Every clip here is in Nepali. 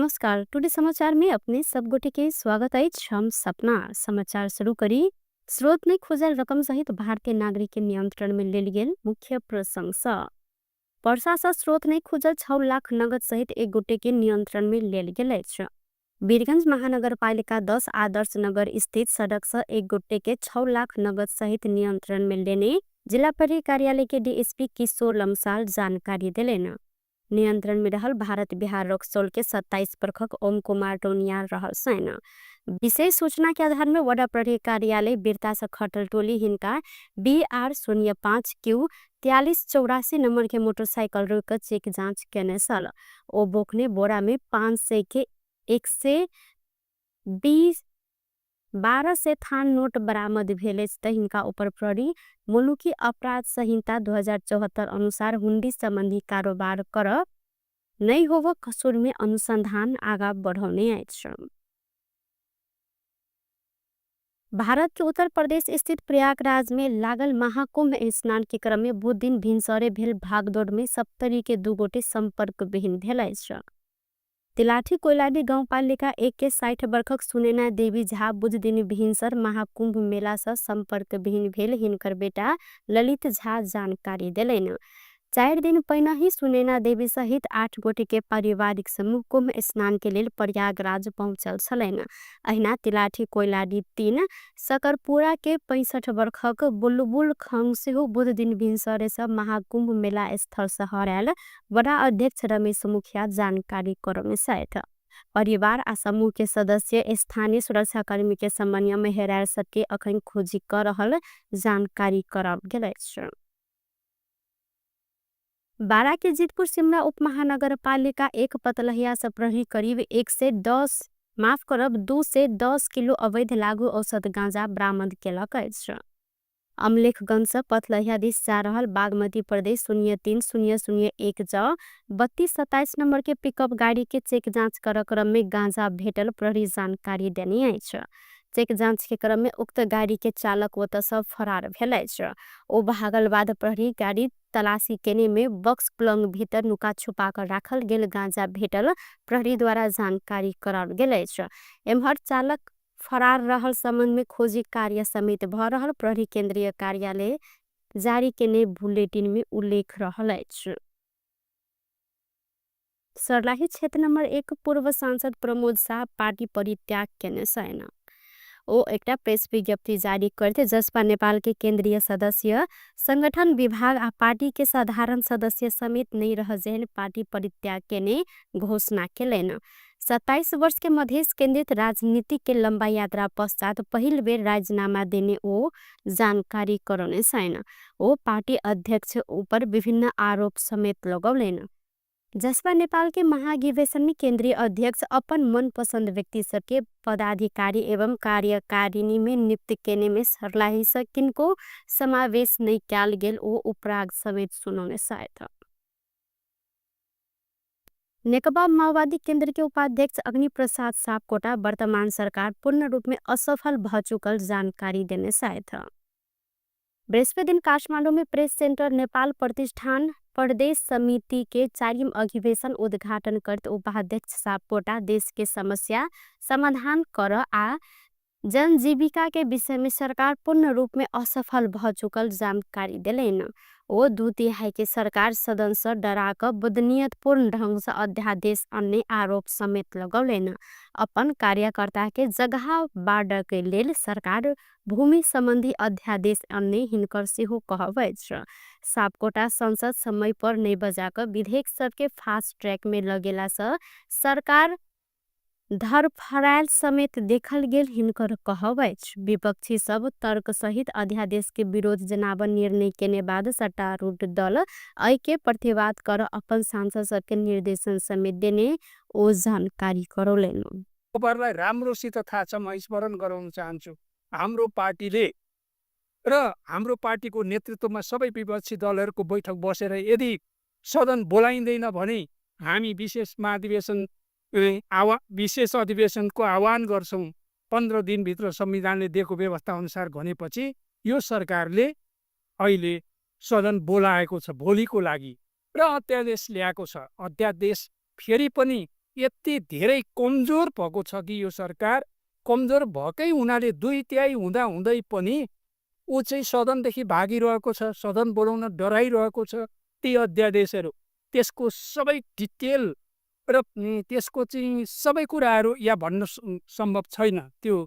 नमस्कार। टुडे समाचार में अपने सब गोटे के स्वागत है। हम सपना समाचार शुरू करी। स्रोत ने खोजल रकम सहित भारतीय नागरिक के नियंत्रण में लेल गेल मुख्य प्रशंसा। वर्षा से स्रोत ने खोजल 6 लाख नगद सहित एक गोटे के नियंत्रण में लेल गेल अछि। वीरगंज महानगर पालिका 10 आदर्श नगर स्थित सड़क से एक गोटे के 6 लाख नगद सहित नियंत्रण में लेने जिला परिषद कार्यालय के डीएसपी किशोर लम्साल जानकारी दिलेन। नियंत्रण में रहल भारत बिहार रक्सौल के 27 प्रखक ओम कुमार टोनियार रहल सैन। विशेष सूचना के आधार में वडा प्रहरी कार्यालय बिरता से खटल टोली हिनका BR05Q 4384 नंबर के मोटरसाइकिल रोक चेक जांच केने सल। ओ बोकने बोरा में 500 के 120 12 से थान नोट बरामद भेले हिनका ऊपर प्रहरी मुलुकी अपराध संहिता 2074 अनुसार हुंडी संबंधी कारोबार कर नहीं होव कसूर में अनुसंधान आगा बढ़ाने अछि। भारत के उत्तर प्रदेश स्थित प्रयागराज में लागल महाकुंभ स्नान के क्रम में बुध दिन भिनसरे भेल भागदौड़ में सप्तरी के 2 गोटे संपर्क विहीन भेल अछि। तिलाठी कोइलाडी गाउँपालिका 1 के 60 वर्षक सुनैना देवी झा बुध दिन भिनसर महाकुंभ मेला से संपर्क विहीन भेल हिनकर बेटा ललित झा जानकारी दिलेन। 4 दिन पहिने ही सुनैना देवी सहित 8 गोटे के पारिवारिक समूह कुंभ स्नान के लेल प्रयागराज पहुंचल छलैन। अहिना तिलाठी कोइलाडी 3 सकरपुरा के 65 वर्षक बुलबुल खंग सेहो बुध दिन भिनसरे से महाकुंभ मेला स्थल से हरायल वडा अध्यक्ष रमेश मुखिया जानकारी करौने सहित परिवार आ समूह के सदस्य स्थानीय सुरक्षाकर्मी के संबंध में हेरायल सबके अखन खोजी कर रहल जानकारी कराओल गेल अछि। बारा के जीतपुर सिमरा उप महानगर पालिका 1 पतलहिया से प्रहरी करीब 2 से 10 किलो अवैध लागू औषध गांजा बरामद केलक अछि। अमलेखगंज से पतलहिया दिस जा रहल बागमती प्रदेश 03-001 ज 3227 नंबर के पिकअप गाड़ी के चेक जांच कर क्रम में गांजा भेटल प्रहरी जानकारी देने अछि। चेक जांच के क्रम में उक्त गाड़ी के चालक ओत से फरार भेल अछि। ओ भागल बाद प्रहरी गाड़ी तलाशी केने में बक्स प्लंग भीतर नुका छुपा कर राखल गेल गांजा भेटल प्रहरी द्वारा जानकारी कराओल गेल अछि। एम्हर चालक फरार रहल संबंध में खोजी कार्य समित भ रहल प्रहरी केंद्रीय कार्यालय जारी केने बुलेटिन में उल्लेख रहल अछि। सर्लाही क्षेत्र नंबर 1 पूर्व सांसद प्रमोद शाह पार्टी परित्याग केने सैन। ओ एकटा प्रेस विज्ञप्ति जारी करते जसपा नेपाल के केंद्रीय सदस्य संगठन विभाग आ पार्टी के साधारण सदस्य समेत नहीं रह जेहन पार्टी परित्याग केने घोषणा केलेन। 27 वर्ष के मधेश केंद्रित राजनीति के लंबा यात्रा पश्चात पहिल बेर राजीनामा देने ओ जानकारी करौने सैन। ओ पार्टी अध्यक्ष ऊपर विभिन्न आरोप समेत लगौलेन। जसपा नेपाल के महाधिवेशन में केंद्रीय अध्यक्ष अपन मनपसंद व्यक्ति सबके पदाधिकारी एवं कार्यकारिणी में नियुक्त केने में सर्लाही से किनको समावेश नहीं कैल गेल ओ उपराग समेत सुनौने सहित। नेकपा माओवादी केंद्र के उपाध्यक्ष अग्नि प्रसाद सापकोटा वर्तमान सरकार पूर्ण रूप में असफल भ चुकल जानकारी देने सहित। बृहस्पति दिन काठमांडू में प्रेस सेंटर नेपाल प्रतिष्ठान प्रदेश समिति के 4वीं अधिवेशन उद्घाटन करते उपाध्यक्ष सापकोटा देश के समस्या समाधान कर आ जन जीविका के विषय में सरकार पूर्ण रूप में असफल भ चुकल जानकारी दिलेन। ओ 2 तिहाई के सरकार सदन से डरा कर बदनीयतपूर्ण ढंग से अध्यादेश अन्य आरोप समेत लगौलेन। अपन कार्यकर्ता के जगह बाड़ के लेल सरकार भूमि संबंधी अध्यादेश अन्य हिनकर सेहो कहब अछि। सापकोटा संसद समय पर नहीं बजाकर विधेयक सबके फास्ट ट्रैक में लगेला से सरकार धरफरायल समेत देखल गेल हिनकर कहब अछि। विपक्षी सब तर्क सहित अध्यादेश के विरोध जनाब निर्णय केने बाद सत्तारूढ़ दल अय के प्रतिवाद कर अपन सांसद सबके निर्देशन समेत देने ओ जानकारी करौलेन। उपरलाई राम्रोसित थाहा छ, म स्मरण गराउन चाहन्छु हाम्रो पार्टीले र हाम्रो पार्टीको नेतृत्वमा सबै विपक्षी दलहरूको बैठक बसेर यदि सदन बोलाइँदैन भने हामी विशेष अधिवेशनको आह्वान गर्छौं। 15 दिनभित्र संविधानले दिएको व्यवस्था अनुसार भनेपछि यो सरकारले अहिले सदन बोलाएको छ भोलिको लागि र अध्यादेश ल्याएको छ। अध्यादेश फेरि पनि यति धेरै कमजोर भएको छ कि यो सरकार कमजोर भएकै हुनाले 2/3 हुँदा पनि ऊ चाहिँ सदनदेखि भागिरहेको छ, सदन बोलाउन डराइरहेको छ। ती अध्यादेशहरू त्यसको सबै डिटेल र त्यसको चाहिँ सबै कुराहरू यहाँ भन्न सम्भव छैन। त्यो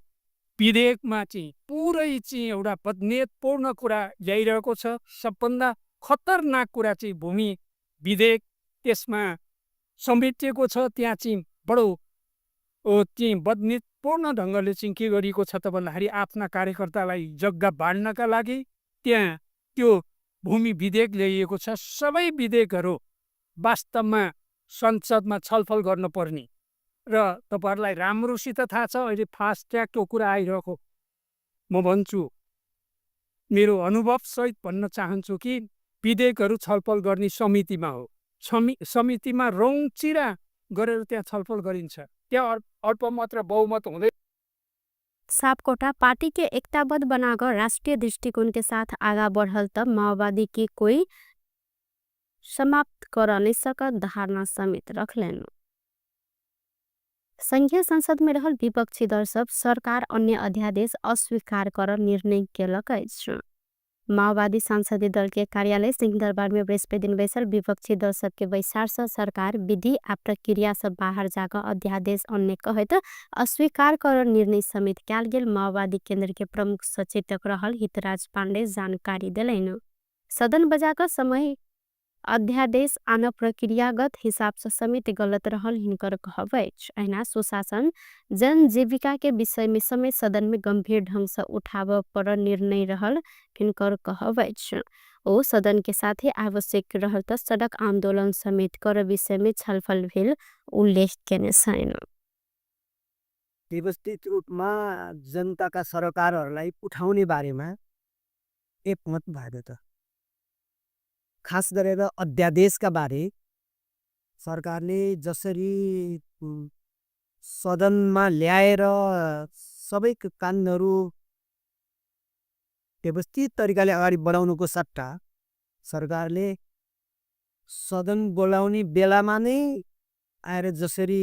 विधेयकमा चाहिँ पुरै चाहिँ एउटा बदनियतपूर्ण कुरा ल्याइरहेको छ। सबभन्दा खतरनाक कुरा चाहिँ भूमि विधेयक त्यसमा समेटिएको छ। त्यहाँ चाहिँ बडो चाहिँ बदनियतपूर्ण ढङ्गले चाहिँ के गरिएको छ त भन्दाखेरि आफ्ना कार्यकर्तालाई जग्गा बाँड्नका लागि त्यहाँ त्यो भूमि विधेयक ल्याइएको छ। सबै विधेयकहरू वास्तवमा संसदमा छलफल गर्नुपर्ने र तपाईँहरूलाई राम्रोसित थाहा छ अहिले फास्ट ट्र्याकको कुरा आइरहेको। म भन्छु मेरो अनुभवसहित भन्न चाहन्छु कि विधेयकहरू छलफल गर्ने समितिमा हो। समितिमा रौँचिरा गरेर त्यहाँ छलफल गरिन्छ। त्यहाँ अल्पमत र बहुमत हुँदै सापकोटा पार्टी के एकताबद्ध बनाकर राष्ट्रीय दृष्टिकोण के साथ आगा बढ़ल तब माओवादी की कोई समाप्त कर नहीं सकत धारणा समेत रखलेन। संघीय संसद में रहल विपक्षी दल सब सरकार अन्य अध्यादेश अस्वीकार कर निर्णय केलक अछि। माओवादी संसदीय दल के कार्यालय सिंहदरबार में बृहस्पति दिन बैसल विपक्षी दल सबके बैसार से सरकार विधि आ प्रक्रिया से बाहर जाकर अध्यादेश अन्य कहत अस्वीकार कर निर्णय समेत कैल गेल माओवादी केंद्र के प्रमुख सचेतक रहल हितराज पांडे जानकारी दिलैन। सदन बजाकर समय अध्यादेश आन प्रक्रियागत हिसाब से समेत गलत रहल हिनकर कहब अछि। अहिना सुशासन जन जीविका के विषय में समेत सदन में गंभीर ढंग से उठाव पर निर्णय रहल हिनकर कहब अछि। ओ सदन के साथ ही आवश्यक रहल त सड़क आंदोलन समेत कर विषय में छलफल भेल उल्लेख केने छैन। व्यवस्थित रूपमा जनताका सरकारहरूलाई उठाउने बारेमा एकमत भएको त खास गरेर अध्यादेशका बारे सरकारले जसरी सदनमा ल्याएर सबै कानुनहरू व्यवस्थित तरिकाले अगाडि बढाउनुको सट्टा सरकारले सदन बोलाउने बेलामा नै आएर जसरी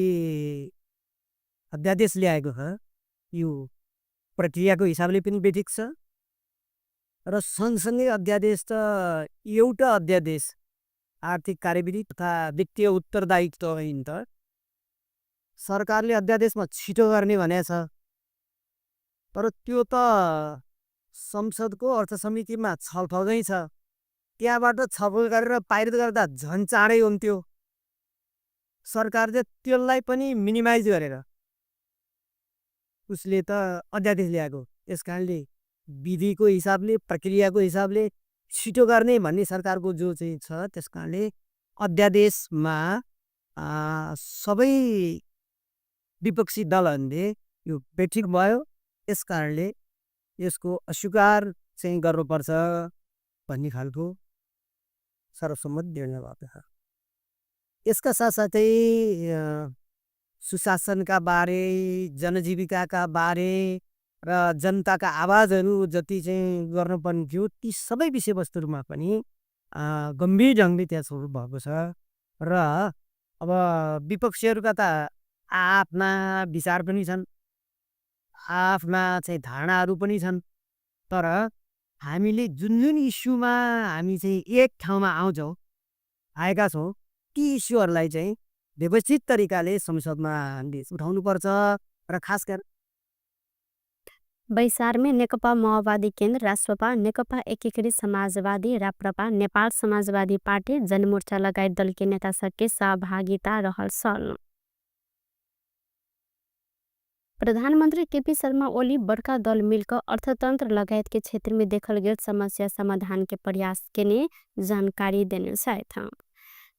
अध्यादेश ल्याएको छ यो प्रक्रियाको हिसाबले पनि बेठिक छ र सँगसँगै अध्यादेश त एउटा अध्यादेश आर्थिक कार्यविधि तथा वित्तीय उत्तरदायित्व होइन त सरकारले अध्यादेशमा छिटो गर्ने भनेको छ तर त्यो त संसदको अर्थ समितिमा छलफलै छ। त्यहाँबाट छलफल गरेर पारित गर्दा झन् चाँडै हुन्थ्यो। सरकारले त्यसलाई पनि मिनिमाइज गरेर उसले त अध्यादेश ल्याएको। यसकारणले विधिको हिसाबले प्रक्रियाको हिसाबले छिटो गर्ने भन्ने सरकारको जो चाहिँ छ त्यसकारणले अध्यादेशमा सबै विपक्षी दलहरूले यो बेठिक भयो। यसकारणले यसको अस्वीकार चाहिँ गर्नुपर्छ भन्ने खालको सर्वसम्मत निर्णय भएको छ। यसका साथसाथै सुशासनका बारे जनजीविकाका बारे र जनताका आवाजहरू जति चाहिँ गर्नुपर्ने थियो ती सबै विषयवस्तुहरूमा पनि गम्भीर ढङ्गले त्यहाँ छलफल भएको छ र अब विपक्षीहरूका त आफ्ना विचार पनि छन् आफ्ना चाहिँ धारणाहरू पनि छन् तर हामीले जुन जुन इस्युमा हामी चाहिँ एक ठाउँमा आएका छौँ ती इस्युहरूलाई चाहिँ व्यवस्थित तरिकाले संसदमा उठाउनुपर्छ र खास गरी बैसार में नेकपा माओवादी केन्द्र राष्ट्रपा नेकपा एकीकृत समाजवादी राप्रपा नेपाल समाजवादी पार्टी जनमोर्चा लगायत दल के नेता सबके सहभागिता रहल सल। प्रधानमंत्री केपी शर्मा ओली बड़का दल मिलकर अर्थतंत्र लगायत के क्षेत्र में देखल गए समस्या समाधान के प्रयास के ने जानकारी देने था।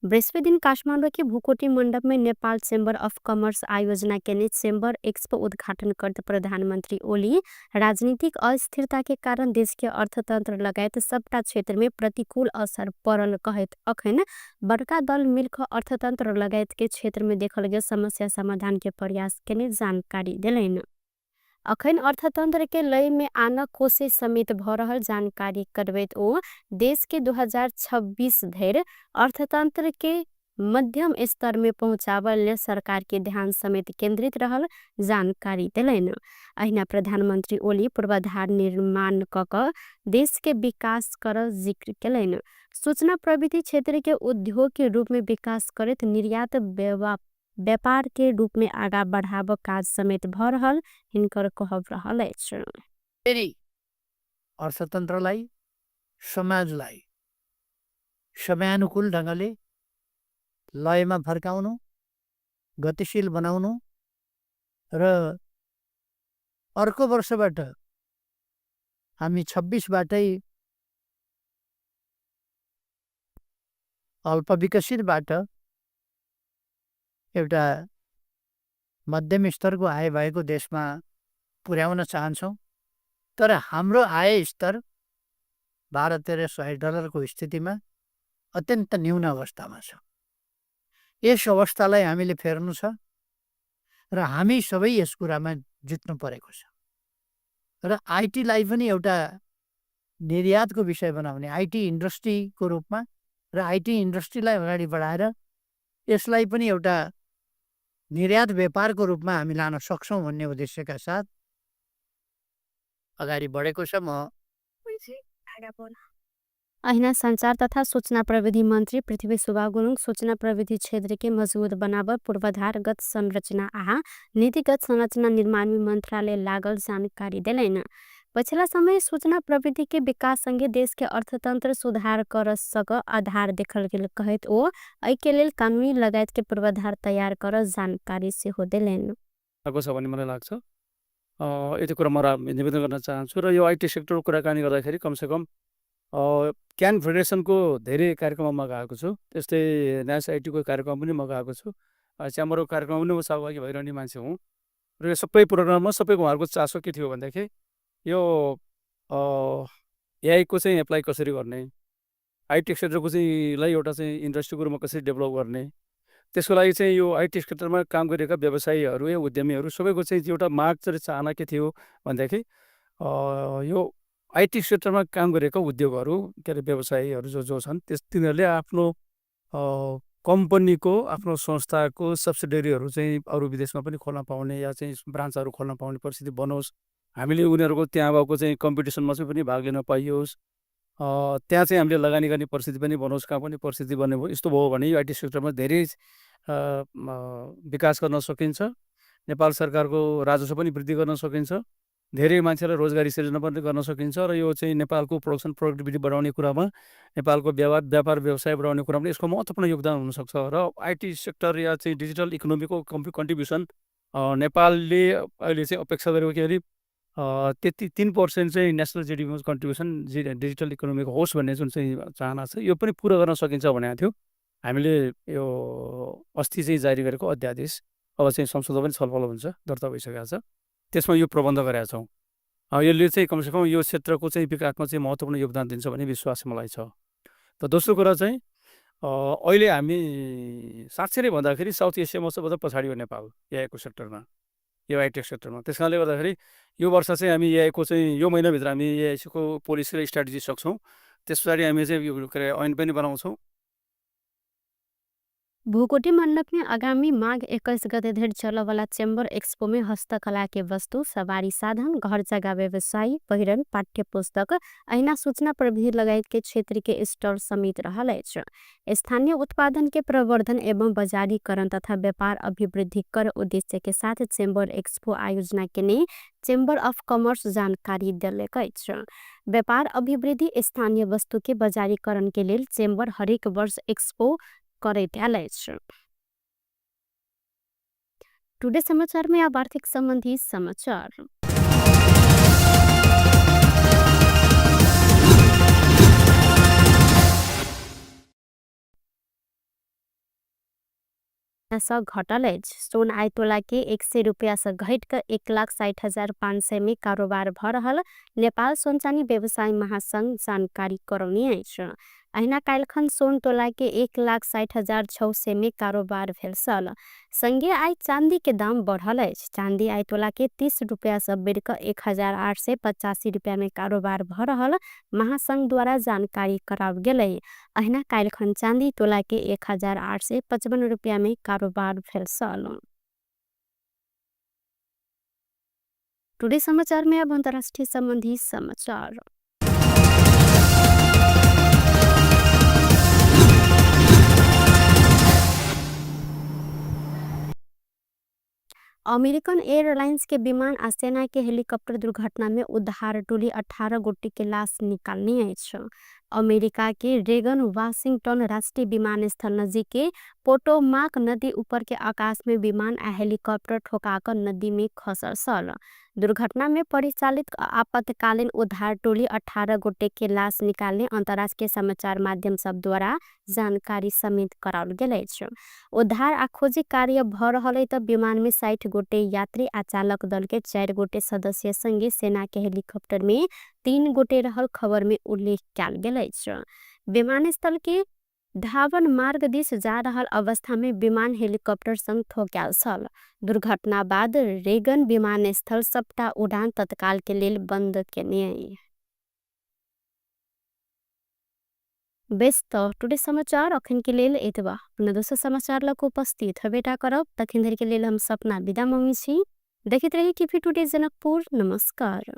बृहस्पति दिन काठमाडौँ के भूकोटी मंडप में नेपाल चेंबर ऑफ कॉमर्स आयोजना के चेंबर एक्सपो उद्घाटन करते प्रधानमंत्री ओली राजनीतिक अस्थिरता के कारण देश के अर्थतंत्र लगायत सबटा क्षेत्र में प्रतिकूल असर पड़ल कहत अखन बड़का दल मिलकर अर्थतंत्र लगायत के क्षेत्र में देखल गए समस्या समाधान के प्रयास के जानकारी दिलैन। अखन अर्थतंत्र के लय में आना कोशिश समेत भ रहल जानकारी करबैत ओ देश के 2026 धरि अर्थतंत्र के मध्यम स्तर में पहुँचावल सरकार के ध्यान समेत केंद्रित रहल जानकारी दिलैन। अहिना प्रधानमंत्री ओली पूर्वाधार निर्माण क देश के विकास कर जिक्र कैलैन। सूचना प्रविधि क्षेत्र के उद्योग के रूप में विकास करत निर्यात व्यापार के रूप में आगा बढ़ाव काज समेत भ रहल हिनकर कहब रहल अछि। फेरि अर्थतन्त्रलाई समाजलाई समयानुकूल ढङ्गले लयमा फर्काउनु, गतिशील बनाउनु र अर्को वर्षबाट हामी 26बाटै अल्पविकसितबाट एउटा मध्यम स्तरको आय भएको देशमा पुर्याउन चाहन्छौँ। तर हाम्रो आय स्तर $1200 को स्थितिमा अत्यन्त न्यून अवस्थामा छ। यस अवस्थालाई हामीले फेर्नु छ र हामी सबै यस कुरामा जित्नु परेको छ। र आइटीलाई पनि एउटा निर्यातको विषय बनाउने, आइटी इन्डस्ट्रीको रूपमा र आइटी इन्डस्ट्रीलाई अगाडि बढाएर यसलाई पनि एउटा निर्यात व्यापारको रूपमा हामी लान सक्छौँ भन्ने उद्देश्यका साथ अगाडि बढेको छ। म अहिना संचार तथा सूचना प्रविधि मंत्री पृथ्वी सुब्बा गुरुङ सूचना प्रविधि क्षेत्र के मजबूत बनाव पूर्वाधारगत संरचना आ नीतिगत संरचना निर्माण में मंत्रालय लागल जानकारी दिलैन। पछिला समय सूचना प्रविधि के विकास संगे देश के अर्थतंत्र सुधार कर सक आधार देखल गेल कहत ओ एहि के लेल कानूनी लगायत के पूर्वाधार तैयार कर जानकारी सेहो दिलैन। भन्ने मलाई लाग्छ। यति कुरा म निवेदन गर्न चाहन्छु र यो आइटी सेक्टरको कुराकानी गर्दाखेरि कमसेकम क्यान फेडरेसनको धेरै कार्यक्रममा म गएको छु। त्यस्तै न्यास आइटीको कार्यक्रम पनि म गएको छु। च्याम्बरको कार्यक्रम पनि म सहभागी भइरहने मान्छे हुँ र यो सबै प्रोग्राममा सबैको उहाँहरूको चासो के थियो भन्दाखेरि यो एआईको चाहिँ एप्लाई कसरी गर्ने, आइटी सेक्टरको चाहिँ एउटा चाहिँ इन्डस्ट्रीको रूपमा कसरी डेभलप गर्ने, त्यसको लागि चाहिँ यो आइटी सेक्टरमा काम गरेका व्यवसायीहरू या उद्यमीहरू सबैको चाहिँ एउटा माग चाहिँ चाहना के थियो भन्दाखेरि यो आइटी सेक्टरमा काम गरेका उद्योगहरू के अरे व्यवसायीहरू जो छन् तिनीहरूले आफ्नो कम्पनीको आफ्नो संस्थाको सब्सिडियरीहरू चाहिँ अरू विदेशमा पनि खोल्न पाउने या चाहिँ ब्रान्चहरू खोल्न पाउने परिस्थिति बनोस्। हामीले उनीहरूको त्यहाँ भएको चाहिँ कम्पिटिसनमा चाहिँ पनि भाग लिन पाइयोस्। त्यहाँ चाहिँ हामीले लगानी गर्ने परिस्थिति पनि बनोस्, कहाँ पनि परिस्थिति बन्ने भयो। यस्तो भयो भने यो आइटी सेक्टरमा धेरै विकास गर्न सकिन्छ। नेपाल सरकारको राजस्व पनि वृद्धि गर्न सकिन्छ। धेरै मान्छेलाई रोजगारी सिर्जना पनि गर्न सकिन्छ र यो चाहिँ नेपालको प्रोडक्सन प्रोडक्टिभिटी बढाउने कुरामा, नेपालको व्यापार व्यवसाय बढाउने कुरामा यसको महत्त्वपूर्ण योगदान हुनसक्छ। र आइटी सेक्टर या चाहिँ डिजिटल इकोनोमीको कन्ट्रिब्युसन नेपालले अहिले चाहिँ अपेक्षा गरेको के अरे त्यति 3% चाहिँ नेसनल जिडिपीमा कन्ट्रिब्युसन डिजिटल इकोनोमीको होस् भन्ने जुन चाहिँ चाहना छ यो पनि पुरा गर्न सकिन्छ भनेको थियो। हामीले यो अस्ति चाहिँ जारी गरेको अध्यादेश अब चाहिँ संसदमा पनि छलफल हुन्छ, दर्ता भइसकेको छ। त्यसमा यो प्रबन्ध गरेका छौँ। यसले चाहिँ कमसेकम यो क्षेत्रको चाहिँ विकासमा चाहिँ महत्त्वपूर्ण योगदान दिन्छ भन्ने विश्वास मलाई छ। त दोस्रो कुरा चाहिँ अहिले हामी साँच्चै नै भन्दाखेरि साउथ एसियामा सबभन्दा पछाडि हो नेपाल एआईको सेक्टरमा, यो आइटेक सेक्टरमा। त्यस कारणले गर्दाखेरि यो वर्ष चाहिँ हामी एआईको चाहिँ यो महिनाभित्र हामी एआईको पोलिसी र स्ट्राटेजी सक्छौँ। त्यस पछाडि हामी चाहिँ यो के अरे ऐन पनि बनाउँछौँ। भूकोटी मंडप में आगामी माघ 21 गते धरि चलवाला चेम्बर एक्सपो में हस्तकला के वस्तु, सवारी साधन, घर जगह व्यवसायी, पहिरन, पाठ्य पुस्तक, अहिना सूचना प्रविधि लगायत के क्षेत्र के स्टॉल समेत रहल अछि। स्थानीय उत्पादन के प्रवर्धन एवं बाजारीकरण तथा व्यापार अभिवृद्धि कर उद्देश्य के साथ चेम्बर एक्सपो आयोजना के चेम्बर ऑफ कॉमर्स जानकारी दिलक अछि। व्यापार अभिवृद्धि स्थानीय वस्तु के बाजारीकरण के लिए चेम्बर हरेक वर्ष एक्सपो करैत आयल अछि। टुडे समाचार में अब आर्थिक संबंधी समाचार। घटल अछि। सोन आय तोला के 100 रुपया से घट कर 1,60,500 में कारोबार भ रहल नेपाल सोनचानी व्यवसाय महासंघ जानकारी करौने अछि। अहिना काल्खन सोन तोला के 1,60,600 में कारोबार भेल सल। संगे आई चांदी के दाम बढ़ल अछि। चांदी आई तोला के 30 रुपया से बढ़ कऽ 1,885 रुपया में कारोबार भ रहल महासंघ द्वारा जानकारी कराओल गेलै। अहिना काल्खन चांदी तोला के 1,855 रुपया में कारोबार भेल सल। टुडे समाचार में अब अंतर्राष्ट्रीय संबंधी समाचार। अमेरिकन एयरलाइंस के विमान आ सेना के हेलीकॉप्टर दुर्घटना में उद्धार टोली 18 गोटे के लाश निकालने अछि। अमेरिका के रेगन वाशिंगटन राष्ट्रीय विमानस्थल नजीक के पोटोमाक नदी ऊपर के आकाश में विमान आ हेलीकॉप्टर ठोकाकर नदी में खसल सल। दुर्घटना में परिचालित आपातकालीन उद्धार टोली 18 गोटे के लाश निकालने अंतर्राष्ट्रीय समाचार माध्यम सब द्वारा जानकारी समेत कराओल गेल अछि। उद्धार आ खोजी कार्य भ रहल है त विमान में 60 गोटे यात्री आ चालक दल के 4 गोटे सदस्य संगे सेना के हेलीकॉप्टर में 3 गोटे रहल खबर में उल्लेख कयल गेल अछि। विमानस्थल के धावन मार्ग दिस जा रहल अवस्था में विमान हेलीकॉप्टर संग ठोकायल छल। दुर्घटना बाद रेगन विमानस्थल सबटा उड़ान तत्काल के लेल बंद केने। बेस्ट टुडे समाचार अखन के लेल एतबा। अपना दोसर समाचार लग उपस्थित हेबेटा करब। तखन धरि के लेल हम सपना विदा मांगी छी। देखैत रही टीवी टुडे जनकपुर। नमस्कार।